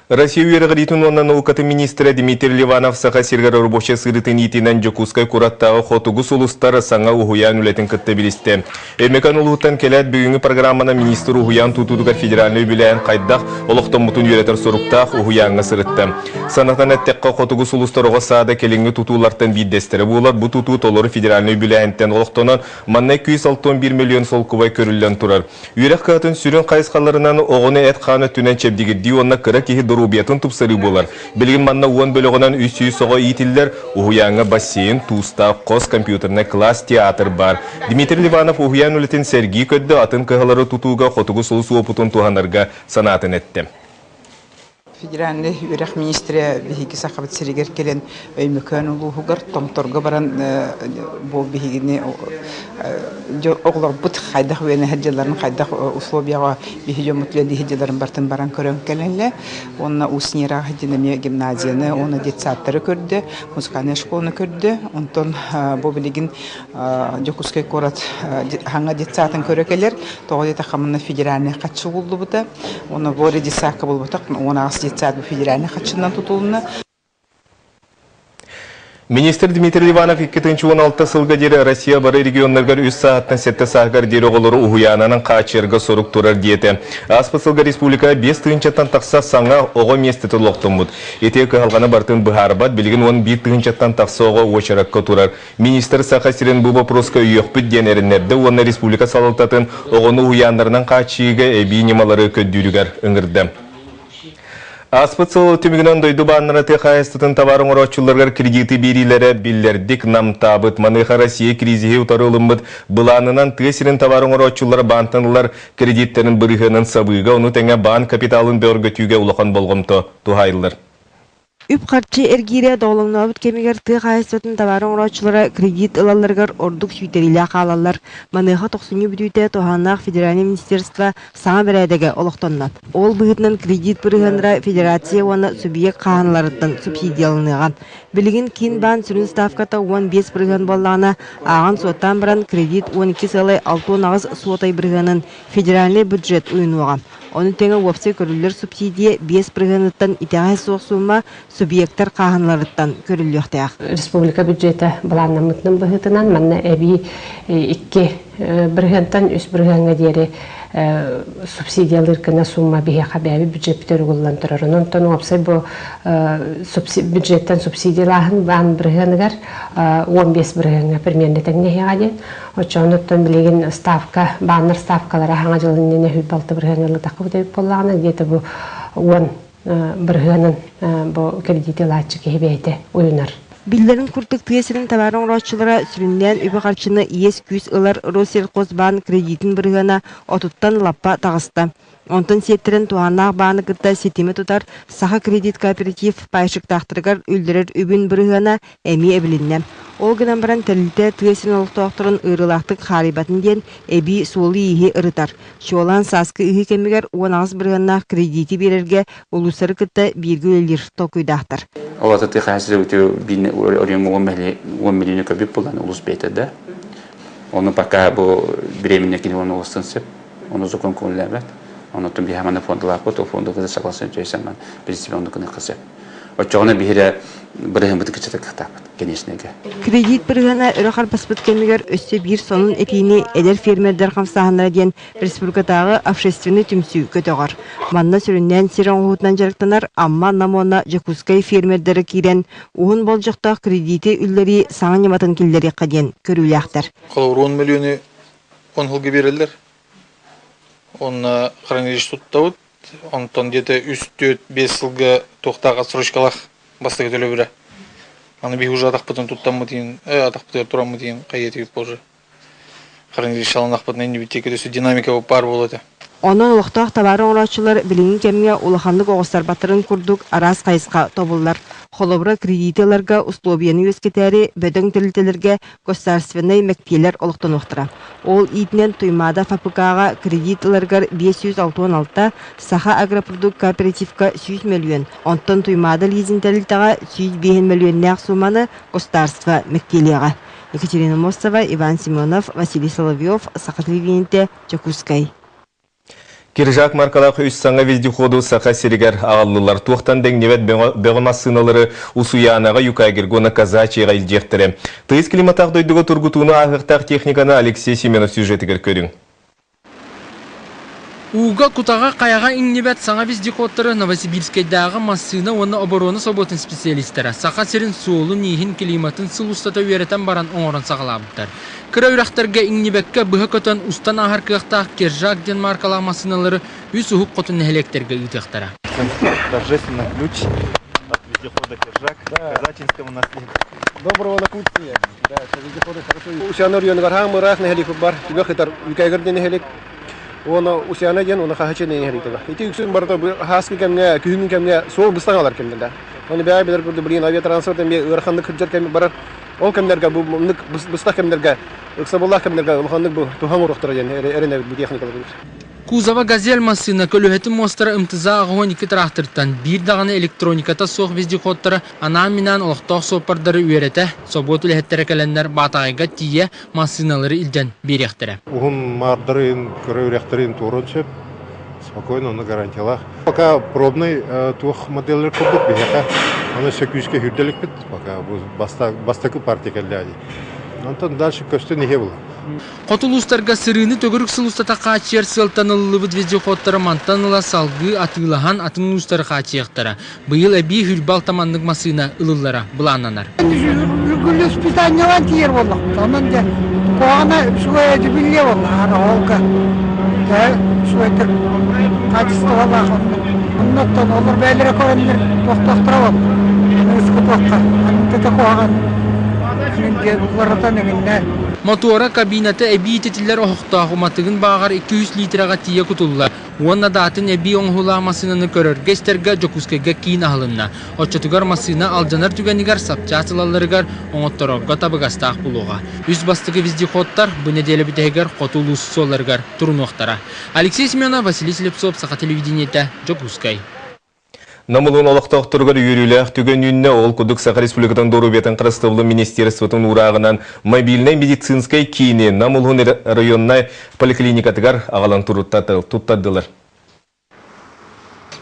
Россия үөрэҕириитин уонна наукатын министрэ Дмитрий Ливанов Саха сиригэр рабочай сырыытын иитинэн Дьокуускай куораттааҕы Хотугу сулустар саҥа уһуйаан үлэтин кытта билистэ. Өймөкөөн улууһуттан кэлээт бүгүҥҥү программанан министр уһуйаан тутуутугар федеральнай үбүлээһин хайдах олохтоммутун үөрэтэр соруктаах уһуйааҥҥа сырытта. Санатан эттэххэ, Хотугу сулустар оҕо саада кэлиҥҥи тутуулартан биирдэстэрэ буолар. Бу тутуу толору федеральнай үбүлээһинтэн олохтонон, манна 261 миллион солкуобай көрүллэн турар. Үөрэх кыһатын сүрүн хайысхаларынан оҕону эт-хаан өттүнэн чэбдигирдии уонна кыра киһи доруобуйатын тупсарыы буолар. Билигин манна 10 бөлөҕүнэн 300 оҕо иитиллэр, уһуйааҥҥа бассейн, туустаах хос, компьютернай кылаас, театр баар. Дмитрий Ливанов уһуйаан үлэтин сэргии көрдө, атын кыһалары тутууга Хотугу сулус уопутун туһанарга санаатын эттэ. Федеральнай үөрэх министрэ биһиги Сахабыт сиригэр кэлэн Өймөкөөн улууһугар Томторго баран бу биһигини оҕолорбут хайдах үөрэнэ сылдьалларын, хайдах условияҕа биһи дьоммут үлэлии сылдьалларын барытын баран көрөн кэлэллэр. Уонна Уус Ньыраах диэн эмиэ гимназияны уонна детсадтары көрдө, музыкальнай школаны көрдө. Онтон бу билигин Дьокуускай куорат хаҥа детсадын көрө кэлэр. Тоҕо диэтэххэ манна федеральнай харчы угуллубута. Уонна Горе детсадка буолбатах, 18 детсад федеральнай харчынан тутулунна. Министр Дмитрий Иванов 2016 сылга диэри Россия бары регионнарыгар үс сааһыттан сэттэ сааһыгар диэри оҕолору уһуйаанынан хааччыйарга сорук турар диэтэ. Ааспыт сылга республика 5 тыһыынчаттан тахса саҥа оҕо миэстэтэ олохтоммут. Ити кыһалҕаны барытын быһаарбат, билигин 11 тыһыынчаттан тахса оҕо уочаракка турар. Министр Саха сирин бу боппуруоска өйүөхпүт диэн эрэннэрдэ уонна республика салалтатын оҕону уһуйааннарынан хааччыйыыга эбии ньымалары көрдүүрүгэр ыҥырда. Ааспыт сыл түмүгүнэн дойду бааннара тыа хаһаайыстыбатын табаар оҥорооччуларыгар кредиты биэриилэрэ биллэрдик намтаабыт. Маныаха Россия кризиһи утары ылыммыт былаанынан тыа сирин табаар оҥорооччулара баантан ылар кредиттэрин бырыһыанын сабыыга, ону тэҥэ баан капиталын бөҕөргөтүүгэ улахан болҕомто туһаайыллар. Үп-харчы эргиирэ доҕолоҥнообут кэмигэр тыа хаһаайыстыбатын табаары оҥорооччулара кредит ылалларыгар ордук сүүйтэриилээх хаалаллар. Маныаха тохсунньу бүтүүтэ туһааннаах федеральнай министерство саҥа бэрээдэгэ олохтонно. Ол быһыытынан кредит бырыһыаннара федерация уонна субъект хааһыналарыттан субсидияланыаҕа. Билигин Киин баан сүрүн ставката 15% буоллаҕына, ааҕан-суоттаан баран кредит 12,68 суотай бырыһыанын федеральнай бюджет уйунуоҕа. Ону тэҥэ уопсай көрүллэр субсидия 5 бырыһыаныттан итэҕэһэ суох суумма субъектар хааһыналарыттан көрүллүөхтээх. Республика бюджета былааннаммытынан быһыытынан манна эбии 2 бырыһыантан 3 бырыһыаҥҥа диэри субсидиялыыр гына сумма биһиэхэ бэйэбит бюджеппит угуллан турар. Онтон уопсай бу бюджеттан субсидиялааһын баан бырыһыаныгар 15 бырыһыаҥҥа примерно тэҥнэһиэҕэ диэн. Оччоҕунуттан билигин ставка, бааннар ставкалара хаҥа дьыл иннинэ 26 бырыһыан ылытахпыт эбит буоллаҕына, где-то бу 10 бырыһыанын бу кредити ылааччы киһи бэйэтэ уйунар. Биллэрин курдук, тыа сирин табаар оҥорооччулара сүрүннээн үбү-харчыны иэс-күүс ылар Россельхозбаан кредитин бырыһыана отуттан лаппа таҕыста. Онтон сиэттэрэн туһааннаах бааны кытта ситими тутар Саха кредит кооператив пайщиктаахтарыгар үллэрэр үбүн бырыһыана эмиэ эбилиннэ. Ол гынан баран тэрилтэ тыа сирин олохтоохторун ыарыылаахтык хаарыйбатын диэн эбии суолу-ииһи ырытар. Чуолаан сааскы ыһыы кэмигэр 18 бырыһыаннаах кредити биэрэргэ улуустары кытта бииргэ үлэлиир толкуйдаахтар. Ол ата тыа хаһаайыстыбата оройуоҥҥа 10 миллиону көбүт буолан улус бэйэтэ да. Ону пока бу временно кини оны уластан сөп. Ону закон көҥүллээбэт. Оннуттан биһи манна фондалаахпыт, ол фонда кытта согласен төйсөммөн принципе оннук гыныахха сөп. Оччоҕуна биһире бырыһыммыты кыччата кыахтаахпыт, конечно. Кредит бырыһыана өрө харбаспыт кэмигэр өссө биир сонун этиини эдэр фермердэр хамсааһыннара диэн республикатааҕы общественнай түмсүү көтөҕөр. Манна сүрүннээн сир оҥоһуутунан дьарыктанар Амма, Нам уонна Дьокуускай фермердэрэ киирэн уһун болдьохтоох кредити үллэрии саҥа ньыматын киллэриэххэ диэн көрүүлээхтэр. Холобур, 10 миллиону он сылга биэрэллэр. Онно хранилище туттабыт. Онтон где-то үс, түөрт, биэс сылга туохтаах отсрочкалаах бастакы төлөбүрэ. Аны биһи уже атахпытын туттаммыт иһин, атахпытыгар тураммыт иһин хайыатыгыт позже. Хранилищеланахпытына иннибит диэки өссө динамика баар буолуо этэ. Онон олохтоох табаары оҥорооччулар билиҥҥи кэмҥэ улаханнык оҕустарбаттарын курдук араас хайысха тобуллар. Холобура, кредити ыларга услуобуйаны үөскэтээри бөдөҥ тэрилтэлэргэ государственнай мэктиэлэр олохтонуохтара. Ол иитинэн Туймаада ФАПК-ҕа кредит ыларыгар 566, Саха агропродукт кооперативка 100 мөлүйүөн, онтон Туймаада лизинг тэрилтэҕэ 105 мөлүйүөннээх сууманы государство мэктиэлиэҕэ. Екатерина Мостова, Иван Семенов, Василий Соловьев, Саха телевидениетэ, Дьокуускай. Киржак маркалаах үс саҥа вездеходу Саха сиригэр аҕаллылар. Туохтан дэҥнибэт бөҕө массыыналары Усуйаанаҕа, Юкагирга Казачьеҕа илдьиэхтэрэ. Тыйыс климатаах дойдуга тургутууну ааһыахтаах техниканы Алексей Семенов сюжетигэр көрүҥ. Ууга, кутаҕа, хайаҕа иҥнибэт саҥа вездеходтары Новосибирскайдааҕы массыына уонна оборона собуотун специалистара Саха сирин суолун-ииһин, климатын сыл устата үөрэтэн баран оҥорон саҕалаабыттар. Кыра үрэхтэргэ иҥнибэккэ быһа көтөн устан ааһар кыахтаах Кержак диэн мааркалаах массыыналары үс уһук хотун нэһилиэктэргэ ыытыахтара. Торжественно ключ от вездехода Кержак казачинскому наследию. Доброго напутствия. Да, вездеходы хорошо. Усяна районугар хаамыраах нэһилик бар, түгэх ытар Үкэгэр диэн нэһилик. Уона Усяна диэн уона Хаһачы диэн нэһилик Ити үксүн барыта хааскы кэмҥэ, күһүҥҥү кэмҥэ суол быстан алар кэмнэр. Оны бэйэ билэр курдук билигин авиатранспорт эмиэ ыараханнык кырдьар кэм барар. Ол кэмнэргэ бу маннык быстах кэмнэргэ, ыксабыллаах кэмнэргэ улаханнык бу туһаҥ уруохтара диэн эрэнэбит бу техникаларбыт. Кузова «Газель» массыына көлөһөтүн муостара МТЗ 82 тыраахтыртан биир даҕаны электрониката суох вездеходтара анаан-минээн олохтоох суоппардары үөрэтэ, собуот үлэһиттэрэ кэлэннэр Баатаҕайга тиийэ массыыналары илдьэн биэриэхтэрэ. Уһун маардарын, кыра үрэхтэрин туоруон сөп. Спокойно, ону гарантиялаах. Пока пробный туох моделлер курдук биһиэхэ. Аны өссө күүскэ үрдэликпит. Пока бу бастакы партия кэллэ дии. Онтон дальше көстөн иһэ була. Хоту улуустарга сырыыны төгүрүк сыл устата хааччыйар сыалтан ылыллыбыт вездеходтары мантан ыла салгыы атыылаһан атын улуустары хааччыйыахтара. Быйыл эбии хүрбэ алтаманнык массыына ылыллара былааннанар. Испытаниялаан тиийэр буоллахпыт. Онон дьэ куһаҕана үчүгэй эдибиллиэ буолла. Оһолго үчүгэйдик качестволаах оннуттан олор бэйэлэрэ көрөннөр туохтаахтара буолла. Аныгыскы туохха антыта куһаҕан диэн уларытан эҥиннээн. Мотуора кабината эбии ититиллэр оһохтоох уматыгын бааҕар 200 литрэҕэ тиийэ кутуллар уонна даатын эбии оҥоһуулаах массыынаны көрөргө-истэргэ Дьокуускайга киин аһылынна. Оччотугар массыына алдьанар түгэнигэр сапчаас ылалларыгар оҥотторорго табыгастаах буолуоҕа. Үс бастакы вездеходтар бу нэдиэлэ бүтэһигэр хоту улуус суолларыгар турунуохтара. Алексей Семенов, Василий Слепцов, Саха телевидениетэ, Дьокуускай. Намылын олохтоохторугар үөрүүлээх түгэн үүннэ. Ол курдук Саха Республикатын доруобуйатын харыстабылын министерствотын уурааҕынан мобильнай медицинскэй киини Нам улуһун районнай поликлиникатыгар аҕалан туттардылар.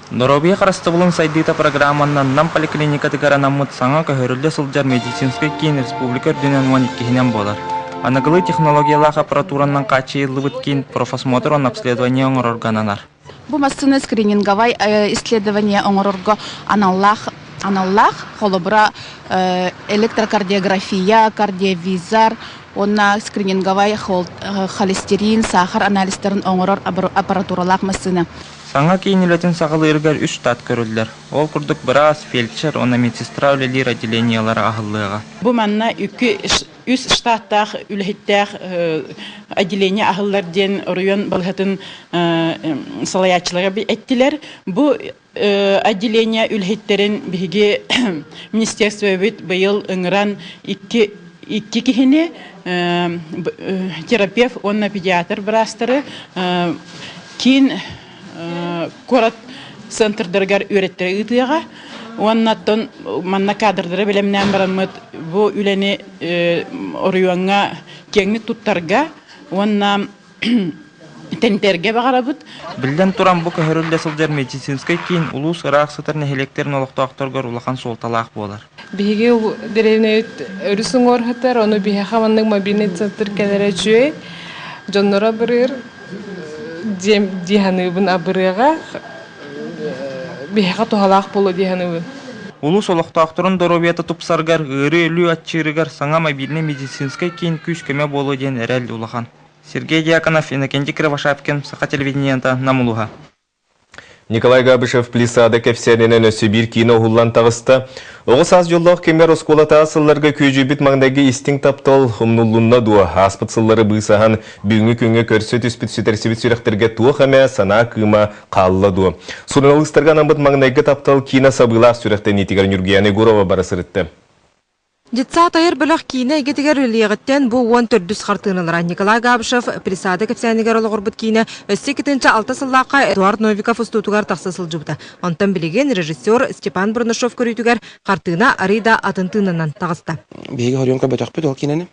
Доруобуйа харыстабылын сайдыыта программанан Нам поликлиникатыгар анаммыт саҥа көһөрүллэ сылдьар медицинскэй киин республика үрдүнэн 12-һинэн буолар. Аныгылыы технологиялаах аппаратуранан хааччыйыллыбыт киин профосмотр уонна обследование оҥорорго ананар. Бу массыына скрининговай исследование оҥорорго аналлаах аналлаах холобура электрокардиография, кардиовизор уонна скрининговай холестерин, саахар анализтарын оҥорор аппаратуралаах массыына. Саҥа киин үлэтин саҕалыырыгар үс штат көрүллэр. Ол курдук быраас, фельдшер уонна медсестра үлэлиир отделениелара аһыллыаҕа. Бу манна үкү үс штаттаах үлэһиттээх отделение аһыллар диэн оройуон балыһатын салайааччылара эттилэр. Бу отделение үлэһиттэрин биһиги министерствобыт быйыл ыҥыран икки икки киһини терапевт уонна педиатр быраастары киин куорат центрдарыгар үөрэттэрэ ыытыаҕа уонна оттон манна кадрдары бэлэмнээн бараммыт бу үлэни оройуоҥҥа киэҥник туттарга уонна тэнитэргэ баҕарабыт. Биллэн туран, бу көһөрүллэ сылдьар медицинскэй киин улуус ыраах сытар нэһилиэктэрин олохтоохторугар улахан суолталаах буолар. Биһиги дэриэбинэбит өрүс уҥуор сытар, ону биһиэхэ маннык мобильный центр кэлэрэ үчүгэй. Дьонноро абырыыр, дии саныыбын абырыаҕа, биһиэхэ туһалаах буолуо дии саныыбын. Улуус олохтоохторун доруобуйата тупсарыгар, ыарыы-өлүү аччыырыгар саҥа мобильнай медицинскэй киин күүс-көмө буолуо диэн эрэл улахан. Сергей Дьяконов, Иннокентий Кривошапкин, Саха телевидениета, Нам улууһа. Николай Габышев Плесада кэпсээнинэн өссө биир киинэ уһуллан таҕыста. Оҕо саас дьоллоох кэмигэр оскуолатааҕы сылларга күөдьүйбүт маҥнайгы истиҥ таптал умнуллунна дуо? Ааспыт сыллары быысаһан, бүгүҥҥү күҥҥэ көрсө түспүт сүтэрсибит сүрэхтэргэ туох эмэ санаа кыыма хаалла дуо? Суруналыыстарга анаммыт маҥнайгы таптал киинэ сабыылаах сүрэхтэниитигэр Ньургуяна Егорова бара сырытта. Детсад айар бөлөх киинэ эйгэтигэр үлэлиэҕиттэн бу 14-үс хартыыналара Николай Габышев Плесада кэпсээнигэр олоҕурбут киинэ өссө 2006 сыллаахха Эдуард Новиков устуутугар тахса сылдьыбыта. Онтон билигин режиссер Степан Бурнашов көрүүтүгэр хартыына арыый да атын тыынынан таҕыста. Биһиги хоруйан көрбөтөхпүт ол киинэни.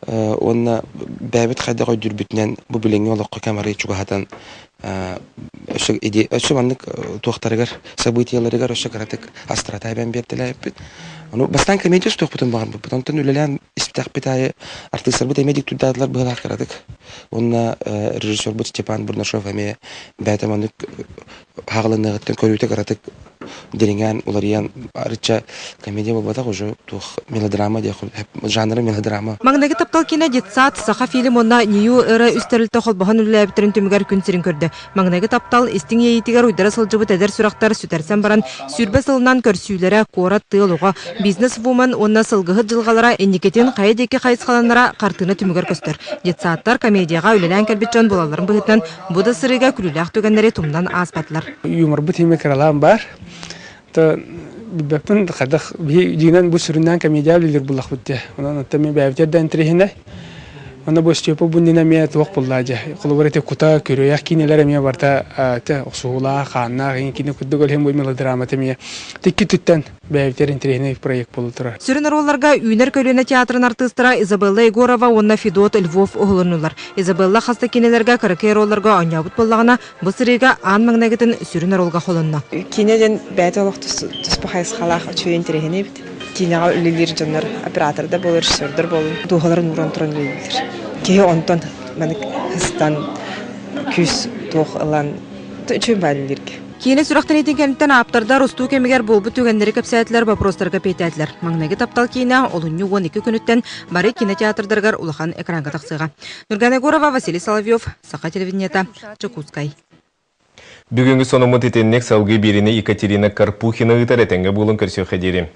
Уонна бэйэбит хайдах өйдүүрбүтүнэн бу билиҥҥи олоххо кэм арыый чугаһатан Өссө өссө маннык туохтарыгар, событиеларыгар өссө кыратык астарата эбэн биэртэлээбиппит. Ону бастаан комедия устуохпутун баҕарбыппыт. Онтон үлэлээн испитэхпит аайы артыыстарбыт эмиэ диктуйдаатылар быһыылаах кыратык. Уонна режиссербут Степан Бурнашов эмиэ бэйэтэ маннык хаҕылыныаҕыттан көрүүтэ кыратык дириҥээн уларыйан арычча комедия буолбатах уже туох мелодрама диэх жанра мелодрама. Маҥнайгы таптал киинэ детсад, Саха фильм уонна Нью Эра үс тэрилтэ холбоһон үлэлээбиттэрин түмүгэр күн сирин көрдө. Маҥнайгы таптал истиҥ иэйиитигэр уйдара сылдьыбыт эдэр сүрэхтэр сүтэрсэн баран 20 сылынан көрсүүлэрэ, куорат тыа олоҕо, бизнес-вумен уонна сылгыһыт дьылҕалара инникитин хайа диэки хайысхаланара хартыына түмүгэр көстөр. Детсадтар комедияҕа үлэлээн кэлбит дьон буолалларын быһыытынан бу да сырыыга күлүүлээх түгэннэри тумнан ааспатылар. Юморбут иһимэ кыралаан баар. То билбэппин хайдах биһи дьиҥинэн бу сүрүннээн комедия үлэлиир буллахпыт дии. Онон оттон мин бэйэбитигэр да интэриэһинэй. Онно бу Степа бу иннинэ эмиэ туох буллаа дьэ. Холобур ити кута, күрүөйэх киинэлэр эмиэ барыта те охсуһуулаах, хааннаах иҥин кини курдук ол иһин бу мелодрамата эмиэ икки өттүттэн бэйэбитигэр интэриэһинэй проект буола турар. Сүрүн оруолларга Үүнэр көлүөнэ театрын артыыстара Изабелла Егорова уонна Федот Львов уһулуннулар. Изабелла хас да кинилэргэ кыракый оруолларга оонньообут буоллаҕына, Бу сырыыга аан маҥнайгытын сүрүн оруолга холонно. Киинэ диэн бэйэтэ олох туспа хайысхалаах үчүгэй интэриэһинэй эбит. Киинэҕэ үлэлиир дьоннор оператордар буолар, режиссердар буолун дууһаларын ууран туран үлэлииллэр. Киһи онтон маннык ыстан күүс туох ылан үчүгэй баар үлэлииргэ. Киинэ сүрэхтэниитин кэнниттэн ааптардар устуу кэмигэр буолбут түгэннэри кэпсээтилэр, вопростарга эпиэтээтилэр. Маҥнайгы таптал киинэ олунньу 12 күнүттэн бары кинотеатрдарыгар улахан экраҥҥа тахсыаҕа. Нургана Егорова, Василий Соловьев, Саха телевидениета, Дьокуускай. Бүгүҥҥү сонуммут итинник салгыы биэриини Екатерина Карпухина ыытар этэҥҥэ буолун көрсүөххэ диэри.